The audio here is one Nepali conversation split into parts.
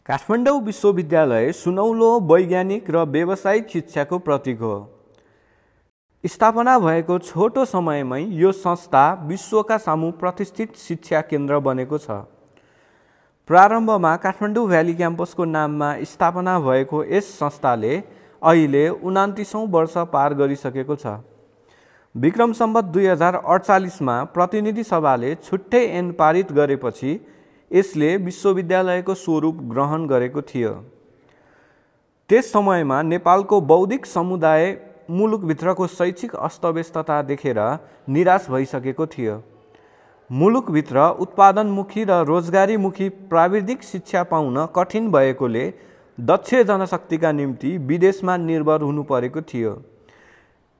काठमाडौँ विश्वविद्यालय सुनौलो वैज्ञानिक र व्यावसायिक शिक्षाको प्रतीक हो। स्थापना भएको छोटो समयमै यो संस्था विश्वका सामु प्रतिष्ठित शिक्षा केन्द्र बनेको छ। प्रारम्भमा काठमाडौँ भ्याली क्याम्पसको नाममा स्थापना भएको यस संस्थाले अहिले 29औं वर्ष पार गरिसकेको छ। विक्रम सम्वत 2048 मा प्रतिनिधि सभाले छुट्टै ऐन पारित गरेपछि यसले विश्वविद्यालयको स्वरूप ग्रहण गरेको थियो। त्यस समयमा नेपालको बौद्धिक समुदाय मुलुकभित्रको शैक्षिक अस्तव्यस्तता देखेर निराश भइसकेको थियो। मुलुकभित्र उत्पादनमुखी र रोजगारीमुखी प्राविधिक शिक्षा पाउन कठिन भएकोले दक्ष जनशक्तिका निम्ति विदेशमा निर्भर हुनु परेको थियो।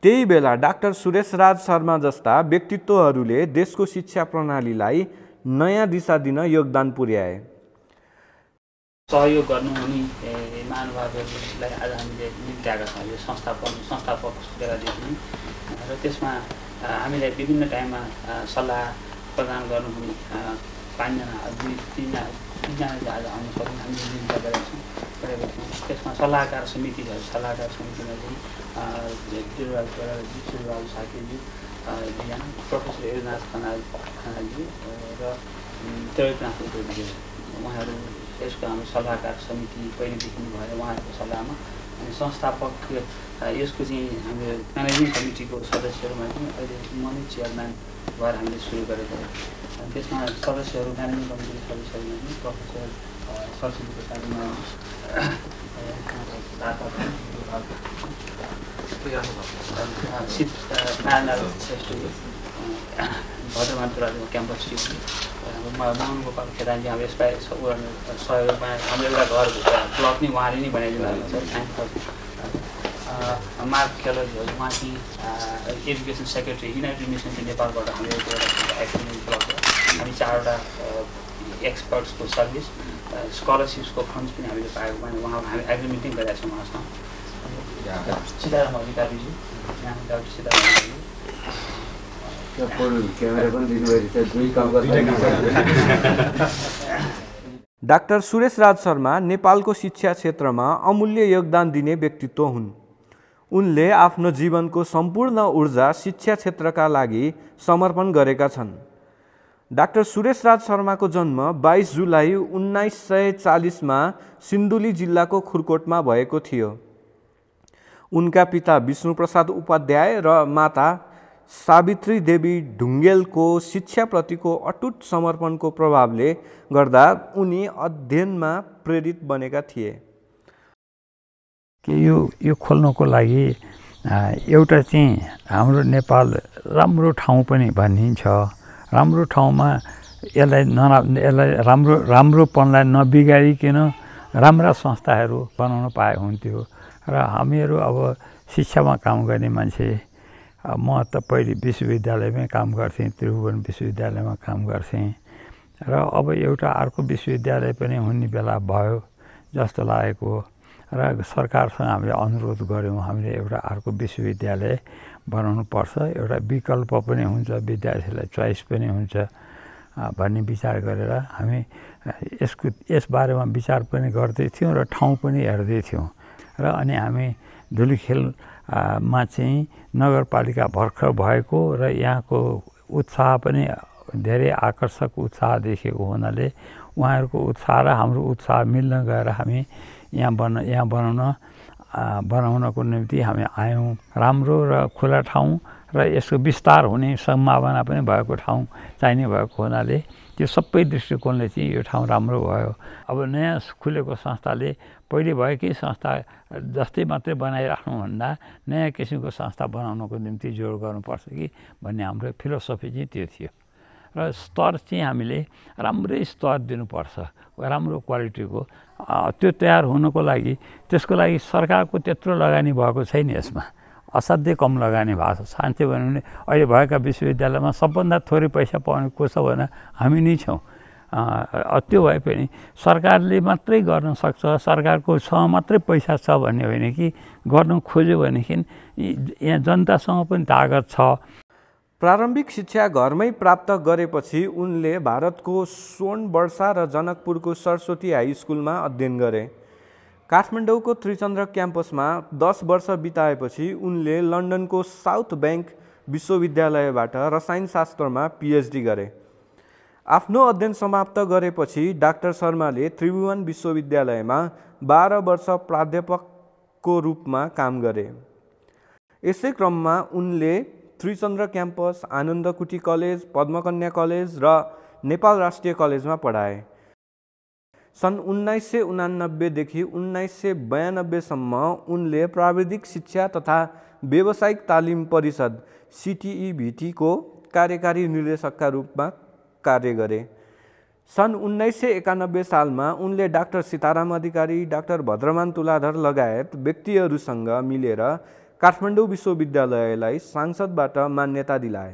त्यही बेला डाक्टर सुरेशराज शर्मा जस्ता व्यक्तित्वहरूले देशको शिक्षा प्रणालीलाई नयाँ दिशा दिन योगदान पुर्याए। सहयोग गर्नुहुने महानुभावहरूलाई आज हामीले निम्त्याएका छौँ। यो संस्थापक बेलादेखि र त्यसमा हामीलाई विभिन्न टाइममा सल्लाह प्रदान गर्नुहुने 5 जना 3 जनाले आज आउन सक्ने हामीले निम्ता गरेका छौँ। त्यसमा सल्लाहकार समिति छ। सल्लाहकार समितिमा चाहिँ जिरुवाल साकेजी, प्रोफेसर एरनाथ खनालजी र त्रिनाथ उद्योगजी, उहाँहरू यसको हाम्रो सल्लाहकार समिति पहिलेदेखि भएर उहाँहरूको सल्लाहमा अनि संस्थापक यसको चाहिँ हाम्रो म्यानेजिङ कमिटीको सदस्यहरूमा चाहिँ अहिले म नै चेयरम्यान भएर हामीले सुरु गरेको हो। त्यसमा सदस्यहरू म्यानेजिङ कमिटीको सदस्यहरूमा चाहिँ प्रोफेसर सरस्वती प्रसाद भद्रमान्तुराको क्याम्पस मोहन गोपाल खेतानजी हाम्रो यसपालि सहयोगमा हाम्रो एउटा घर ब्लक नै उहाँले नै बनाइदिनु भएको छ। मार्क केलरहरू उहाँ चाहिँ एजुकेसन सेक्रेटरी युनाइटेड नेसन्स नेपालबाट हाम्रो एउटा एकाडेमिक ब्लक हो। हामी 4वटा एक्सपर्ट्सको सर्भिस स्कलरसिप्सको फन्ड्स पनि हामीले पाएको पनि उहाँ हामी एग्रिमेन्टिङ गरेका छौँ उहाँसँग। सीताराम अधिकारीजी यहाँ डाक्टर सीताराम डाक्टर सुरेशराज शर्मा नेपालको शिक्षा क्षेत्रमा अमूल्य योगदान दिने व्यक्तित्व हुन्। उनले आफ्नो जीवनको सम्पूर्ण ऊर्जा शिक्षा क्षेत्रका लागि समर्पण गरेका छन्। डाक्टर सुरेशराज शर्माको जन्म 22 जुलाई 1940 मा सिन्धुली जिल्लाको खुरकोटमा भएको थियो। उनका पिता विष्णुप्रसाद उपाध्याय र माता सावित्री देवी ढुङ्गेलको शिक्षाप्रतिको अटुट समर्पणको प्रभावले गर्दा उनी अध्ययनमा प्रेरित बनेका थिए। कि यो खोल्नको लागि एउटा चाहिँ हाम्रो नेपाल राम्रो ठाउँ पनि भनिन्छ। राम्रो ठाउँमा यसलाई राम्रोपनलाई नबिगारिकन राम्रा संस्थाहरू बनाउन पाए हुन्थ्यो। र हामीहरू अब शिक्षामा काम गर्ने मान्छे, म त पहिले विश्वविद्यालयमै काम गर्थेँ, त्रिभुवन विश्वविद्यालयमा काम गर्थेँ र अब एउटा अर्को विश्वविद्यालय पनि हुने बेला भयो जस्तो लागेको र सरकारसँग हामीले अनुरोध गऱ्यौँ हामीले एउटा अर्को विश्वविद्यालय बनाउनु पर्छ, एउटा विकल्प पनि हुन्छ, विद्यार्थीलाई चोइस पनि हुन्छ भन्ने विचार गरेर हामी यसबारेमा विचार पनि गर्दै थियौँ र ठाउँ पनि हेर्दै थियौँ। र अनि हामी धुलिखेलमा चाहिँ नगरपालिका भर्खर भएको र यहाँको उत्साह पनि धेरै आकर्षक उत्साह देखिएको हुनाले उहाँहरूको उत्साह र हाम्रो उत्साह मिल्न गएर हामी यहाँ बनाउनको निम्ति हामी आयौँ। राम्रो र खुला ठाउँ र यसको विस्तार हुने सम्भावना पनि भएको ठाउँ चाहिने भएको हुनाले त्यो सबै दृष्टिकोणले चाहिँ यो ठाउँ राम्रो भयो। अब नयाँ खुलेको संस्थाले पहिले भएकै संस्था जस्तै मात्रै बनाइराख्नुभन्दा नयाँ किसिमको संस्था बनाउनको निम्ति जोड गर्नुपर्छ कि भन्ने हाम्रो फिलोसफी चाहिँ त्यो थियो। र स्तर चाहिँ हामीले राम्रै स्तर दिनुपर्छ, राम्रो क्वालिटीको। त्यो तयार हुनको लागि त्यसको लागि सरकारको त्यत्रो लगानी भएको छैन। यसमा असाध्यै कम लगानी भएको छ। साँच्चै भन्यो भने अहिले भएका विश्वविद्यालयमा सबभन्दा थोरै पैसा पाउने को छ भने हामी नै छौँ। त्यो भए पनि सरकारले मात्रै गर्न सक्छ, सरकारको मात्रै पैसा छ भन्ने होइन कि गर्न खोज्यो भनेदेखि यहाँ जनतासँग पनि तागत छ। प्रारम्भिक शिक्षा घरमै प्राप्त गरेपछि उनले भारतको सोनवर्षा र जनकपुरको सरस्वती हाई स्कुलमा अध्ययन गरे। काठमाडौँको त्रिचन्द्र क्याम्पसमा 10 वर्ष बिताएपछि उनले लन्डनको साउथ ब्याङ्क विश्वविद्यालयबाट रसायनशास्त्रमा पिएचडी गरे। आफ्नो अध्ययन समाप्त गरेपछि डाक्टर शर्माले त्रिभुवन विश्वविद्यालयमा 12 वर्ष प्राध्यापकको रूपमा काम गरे। यसै क्रममा उनले Trichandra campus, Anandakuti college, Padmakanya college र नेपाल राष्ट्रिय कलेजमा पढाए। सन् 1989 देखि 1992 सम्म उनले प्राविधिक शिक्षा तथा व्यावसायिक तालिम परिषद CTEVT को कार्यकारी निर्देशकका रूपमा कार्य गरे। सन् 1991 सालमा उनले डाक्टर सीताराम अधिकारी, डाक्टर भद्रमान तुलाधर लगायत व्यक्तिहरूसँग मिलेर काठमाडौँ विश्वविद्यालयलाई सांसदबाट मान्यता दिलाए।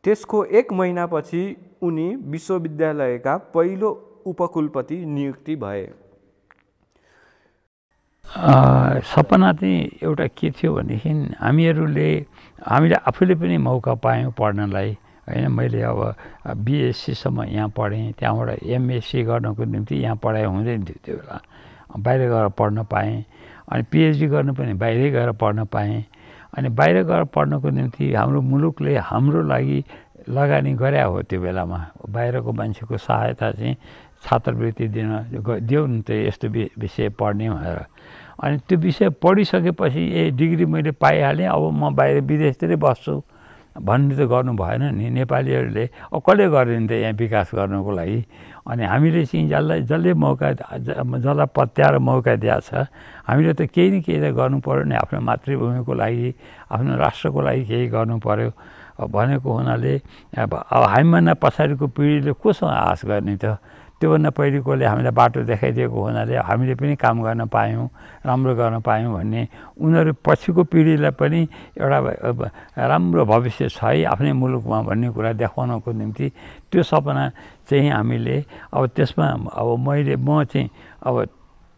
त्यसको 1 महिनापछि उनी विश्वविद्यालयका पहिलो उपकुलपति नियुक्ति भए। सपना चाहिँ एउटा के थियो भनेदेखि हामीले आफूले पनि मौका पायौँ पढ्नलाई हैन। मैले अब BSc सम्म यहाँ पढेँ, त्यहाँबाट MSc गर्नको निम्ति यहाँ पढाइ हुँदैन थियो। त्यो बेला बाहिर गएर पढ्न पाएँ, अनि PhD गर्नु पनि बाहिरै गएर पढ्न पाएँ। अनि बाहिर गएर पढ्नको निम्ति हाम्रो मुलुकले हाम्रो लागि लगानी गरे हो। त्यो बेलामा बाहिरको मान्छेको सहायता चाहिँ छात्रवृत्ति देऊ नि त यस्तो विषय पढ्ने भनेर। अनि त्यो विषय पढिसकेपछि डिग्री मैले पाइहालेँ, अब म बाहिर विदेशतिरै बस्छु भन्ने त गर्नु भएन नि। नेपालीहरूले कसले गर्ने नि त यहाँ विकास गर्नुको लागि। अनि हामीले चाहिँ जसले मौका जसलाई पत्याएर मौका दिएको छ, हामीले त केही न केही त गर्नु पऱ्यो नि। आफ्नो मातृभूमिको लागि, आफ्नो राष्ट्रको लागि केही गर्नु पऱ्यो भनेको हुनाले अब हामीभन्दा पछाडिको पिँढीले कोसँग आश गर्ने त। त्योभन्दा पहिलेकोले हामीलाई बाटो देखाइदिएको हुनाले हामीले पनि काम गर्न पायौँ, राम्रो गर्न पायौँ भन्ने उनीहरू पछिको पिँढीलाई पनि एउटा राम्रो भविष्य छ है आफ्नै मुलुकमा भन्ने कुरा देखाउनको निम्ति त्यो सपना चाहिँ हामीले अब त्यसमा अब म चाहिँ अब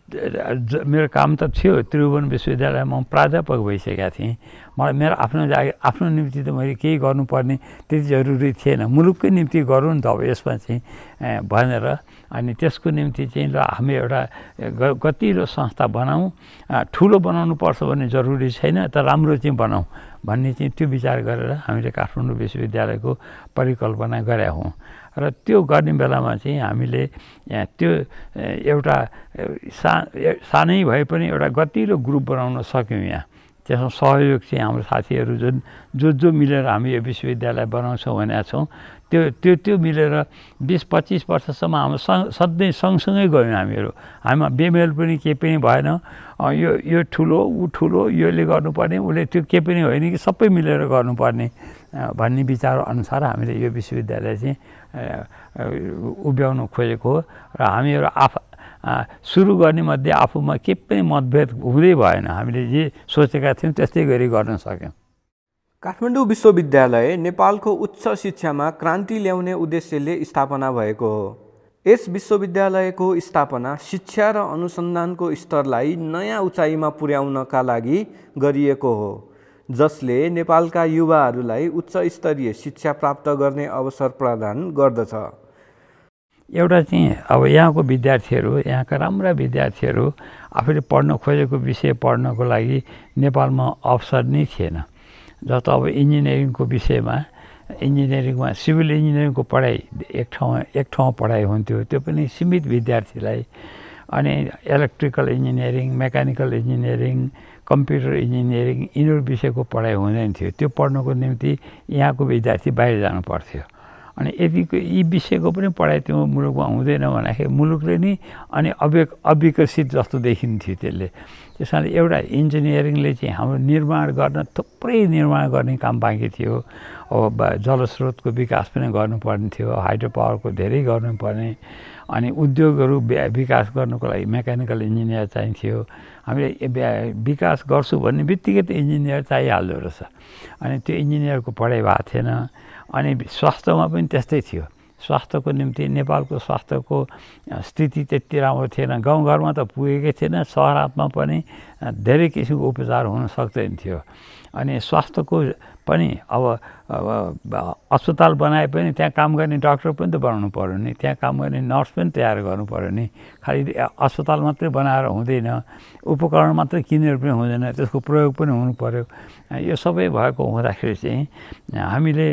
मेरो काम त थियो त्रिभुवन विश्वविद्यालयमा म प्राध्यापक भइसकेका थिएँ। मलाई मेरो आफ्नो निम्ति त मैले केही गर्नुपर्ने त्यति जरुरी थिएन, मुलुककै निम्ति गरौँ नि त अब यसमा चाहिँ भनेर। अनि त्यसको निम्ति चाहिँ ल हामी एउटा गतिलो संस्था बनाऊँ, ठुलो बनाउनु पर्छ भन्ने जरुरी छैन, तर राम्रो चाहिँ बनाऊँ भन्ने चाहिँ त्यो विचार गरेर हामीले काठमाडौँ विश्वविद्यालयको परिकल्पना गरे हौँ। र त्यो गर्ने बेलामा चाहिँ हामीले त्यो एउटा सानै भए पनि एउटा गतिलो ग्रुप बनाउन सक्यौँ। यहाँ त्यसमा सहयोग चाहिँ हाम्रो साथीहरू जो मिलेर हामी यो विश्वविद्यालय बनाउँछौँ भनेका छौँ, त्यो मिलेर 20-25 वर्षसम्म हाम्रो सधैँ सँगसँगै गयौँ हामीहरू। हामीमा बेमेल पनि केही पनि भएन, यो ठुलो ऊ ठुलो, योले गर्नुपर्ने उसले त्यो केही पनि होइन कि सबै मिलेर गर्नुपर्ने भन्ने विचार अनुसार हामीले यो विश्वविद्यालय चाहिँ उभ्याउन खोजेको हो। र हामीहरू सुरु गर्ने मध्ये आफूमा केही पनि मतभेद हुँदै भएन, हामीले जे सोचेका थियौँ त्यस्तै गरी गर्न सक्यौँ। काठमाडौँ विश्वविद्यालय नेपालको उच्च शिक्षामा क्रान्ति ल्याउने उद्देश्यले स्थापना भएको हो। यस विश्वविद्यालयको स्थापना शिक्षा र अनुसन्धानको स्तरलाई नयाँ उचाइमा पुर्याउनका लागि गरिएको हो, जसले नेपालका युवाहरूलाई उच्च स्तरीय शिक्षा प्राप्त गर्ने अवसर प्रदान गर्दछ। एउटा चाहिँ अब यहाँको विद्यार्थीहरू, यहाँका राम्रा विद्यार्थीहरू आफूले पढ्न खोजेको विषय पढ्नको लागि नेपालमा अवसर नै थिएन। जस्तो अब इन्जिनियरिङको विषयमा, इन्जिनियरिङमा सिभिल इन्जिनियरिङको पढाइ एक ठाउँ पढाइ हुन्थ्यो, त्यो पनि सीमित विद्यार्थीलाई। अनि electrical engineering, mechanical engineering, computer engineering यिनीहरू विषयको पढाइ हुँदैन थियो। त्यो पढ्नको निम्ति यहाँको विद्यार्थी बाहिर जानु पर्थ्यो। अनि यतिको यी विषयको पनि पढाइ त्यो मुलुकमा हुँदैन भन्दाखेरि मुलुकले नै अनि अविकसित जस्तो देखिन्थ्यो त्यसले। त्यस कारणले एउटा इन्जिनियरिङले चाहिँ हाम्रो निर्माण गर्न, थुप्रै निर्माण गर्ने काम बाँकी थियो। अब जलस्रोतको विकास पनि गर्नुपर्ने थियो, हाइड्रो पावरको धेरै गर्नुपर्ने, अनि उद्योगहरू विकास गर्नुको लागि मेकानिकल इन्जिनियर चाहिन्थ्यो। हामीले विकास गर्छु भन्ने बित्तिकै त इन्जिनियर चाहिहाल्दो रहेछ। अनि त्यो इन्जिनियरको पढाइ भएको थिएन। अनि स्वास्थ्यमा पनि त्यस्तै थियो, स्वास्थ्यको निम्ति नेपालको स्वास्थ्यको स्थिति त्यति राम्रो थिएन। गाउँघरमा त पुगेकै थिएन, सहरातमा पनि धेरै किसिमको उपचार हुन सक्दैन थियो। अनि स्वास्थ्यको पनि अब अस्पताल बनाए पनि त्यहाँ काम गर्ने डाक्टर पनि त बनाउनु पर्यो नि, त्यहाँ काम गर्ने नर्स पनि तयार गर्नु पर्यो नि। खालि अस्पताल मात्रै बनाएर हुँदैन, उपकरण मात्रै किनेर पनि हुँदैन, त्यसको प्रयोग पनि हुनु पर्यो। यो सबै भएको हुँदाखेरि चाहिँ हामीले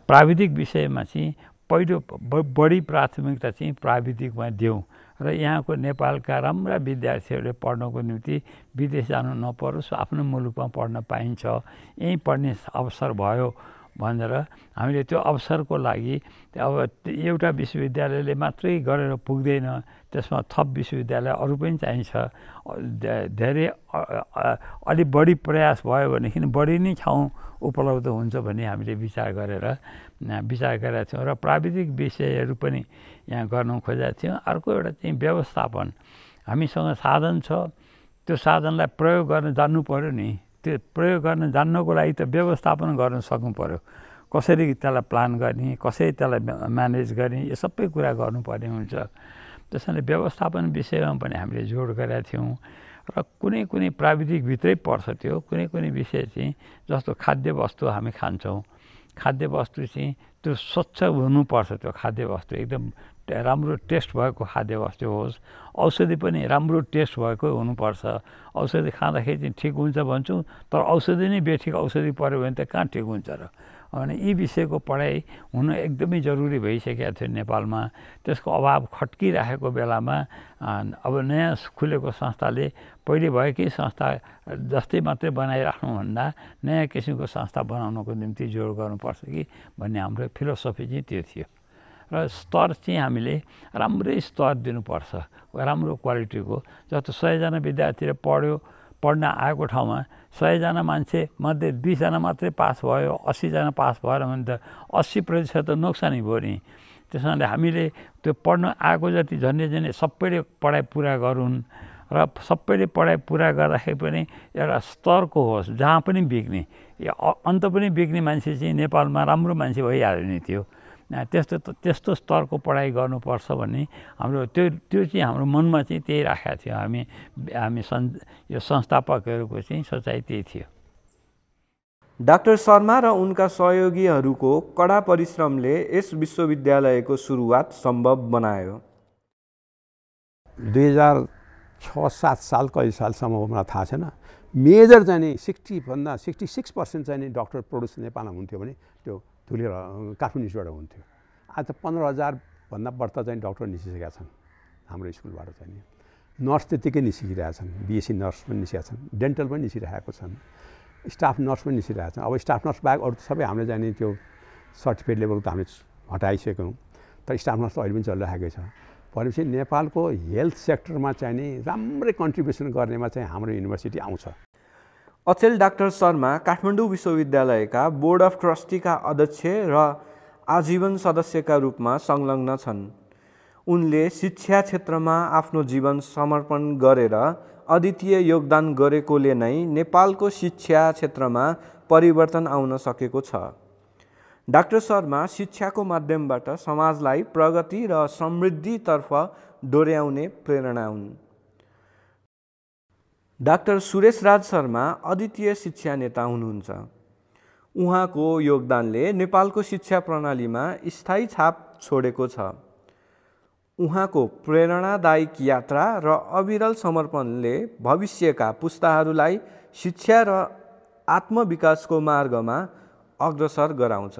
प्राविधिक विषयमा चाहिँ पहिलो बढी प्राथमिकता चाहिँ प्राविधिकमा दियौँ र यहाँको नेपालका राम्रा विद्यार्थीहरूले पढ्नको निम्ति विदेश जानु नपरोस्, आफ्नो मुलुकमा पढ्न पाइन्छ, यहीँ पढ्ने अवसर भयो भनेर हामीले त्यो अवसरको लागि अब एउटा विश्वविद्यालयले मात्रै गरेर पुग्दैन, त्यसमा थप विश्वविद्यालय अरू पनि चाहिन्छ। धेरै अलि बढी प्रयास भयो भनेदेखि बढी नै ठाउँ उपलब्ध हुन्छ भन्ने हामीले विचार गरेका थियौँ र प्राविधिक विषयहरू पनि यहाँ गर्न खोजेका थियौँ। अर्को एउटा चाहिँ व्यवस्थापन, हामीसँग साधन छ, त्यो साधनलाई प्रयोग गर्न जान्नु पर्यो नि। त्यो प्रयोग गर्न जान्नको लागि त व्यवस्थापन गर्न सक्नु पर्यो, कसरी त्यसलाई प्लान गर्ने, कसरी त्यसलाई म्यानेज गर्ने, यो सबै कुरा गर्नुपर्ने हुन्छ। त्यसैले व्यवस्थापन विषयमा पनि हामीले जोड गरेका थियौँ र कुनै कुनै प्राविधिकभित्रै पर्छ त्यो, कुनै कुनै विषय चाहिँ जस्तो खाद्य वस्तु हामी खान्छौँ, खाद्य वस्तु चाहिँ त्यो स्वच्छ हुनुपर्छ, त्यो खाद्य वस्तु एकदम राम्रो टेस्ट भएको खाद्य वस्तु होस्। औषधि पनि राम्रो टेस्ट भएको हुनुपर्छ। औषधि खाँदाखेरि चाहिँ ठिक हुन्छ भन्छौँ, तर औषधि नै बेठिक औषधि पऱ्यो भने त कहाँ ठिक हुन्छ र। अनि यी विषयको पढाइ हुनु एकदमै जरुरी भइसकेको थियो नेपालमा। त्यसको अभाव खट्किराखेको बेलामा अब नयाँ खुलेको संस्थाले पहिले भएकै संस्था जस्तै मात्रै बनाइराख्नुभन्दा नयाँ किसिमको संस्था बनाउनको निम्ति जोड गर्नुपर्छ कि भन्ने हाम्रो फिलोसफी चाहिँ त्यो थियो। र स्तर चाहिँ हामीले राम्रै स्तर दिनुपर्छ, राम्रो क्वालिटीको। जस्तो 100जना विद्यार्थीले पढ्न आएको ठाउँमा 100जना मान्छे मध्ये 20जना मात्रै पास भयो, 80जना पास भएर भने त 80% त नोक्सानी भयो नि। त्यसैले हामीले त्यो पढ्न आएको जति झन्डै सबैले पढाइ पुरा गरून् र सबैले पढाइ पुरा गर्दाखेरि पनि एउटा स्तरको होस्, जहाँ पनि बिग्ने अन्त पनि बिग्ने मान्छे चाहिँ नेपालमा राम्रो मान्छे भइहाल्ने थियो। त्यस्तो स्तरको पढाइ गर्नुपर्छ भन्ने हाम्रो त्यो चाहिँ हाम्रो मनमा चाहिँ त्यही राखेका थियौँ हामी यो संस्थापकहरूको चाहिँ सोचाइ त्यही थियो। डाक्टर शर्मा र उनका सहयोगीहरूको कडा परिश्रमले यस विश्वविद्यालयको सुरुवात सम्भव बनायो। 2006-07 साल कहिले सालसम्म हो मलाई थाहा छैन, मेजर चाहिँ नि 66% चाहिँ नि डक्टर प्रोड्युस नेपालमा हुन्थ्यो भने त्यो धुले काठमाडौँ इन्स्टिच्युटबाट हुन्थ्यो। आज त 15,000 भन्दा बढ्ता चाहिँ डक्टर निस्किसकेका छन् हाम्रो स्कुलबाट चाहिँ नि। नर्स त्यत्तिकै निस्किरहेछन्, बिएससी नर्स पनि निस्केका छन्, डेन्टल पनि निस्किरहेको छन्, स्टाफ नर्स पनि निस्किरहेको छन्। अब स्टाफ नर्स बाहेक अरू सबै हामीले चाहिँ नि त्यो सर्टिफिकेट लेभलको त हामीले हटाइसक्यौँ, तर स्टाफ नर्स त अहिले पनि चलिरहेकै छ। भनेपछि नेपालको हेल्थ सेक्टरमा चाहिँ नि राम्रै कन्ट्रिब्युसन गर्नेमा चाहिँ हाम्रो युनिभर्सिटी आउँछ। अचेल डाक्टर शर्मा काठमाडौँ विश्वविद्यालयका बोर्ड अफ ट्रस्टीका अध्यक्ष र आजीवन सदस्यका रूपमा संलग्न छन्। उनले शिक्षा क्षेत्रमा आफ्नो जीवन समर्पण गरेर अद्वितीय योगदान गरेकोले नै नेपालको शिक्षा क्षेत्रमा परिवर्तन आउन सकेको छ। डाक्टर शर्मा शिक्षाको माध्यमबाट समाजलाई प्रगति र समृद्धितर्फ डोर्याउने प्रेरणा हुन्। डाक्टर सुरेश राज शर्मा अद्वितीय शिक्षा नेता हुनुहुन्छ। उहाँको योगदानले नेपालको शिक्षा प्रणालीमा स्थायी छाप छोडेको छ। उहाँको प्रेरणादायक यात्रा र अविरल समर्पणले भविष्यका पुस्ताहरूलाई शिक्षा र आत्मविकासको मार्गमा अग्रसर गराउँछ।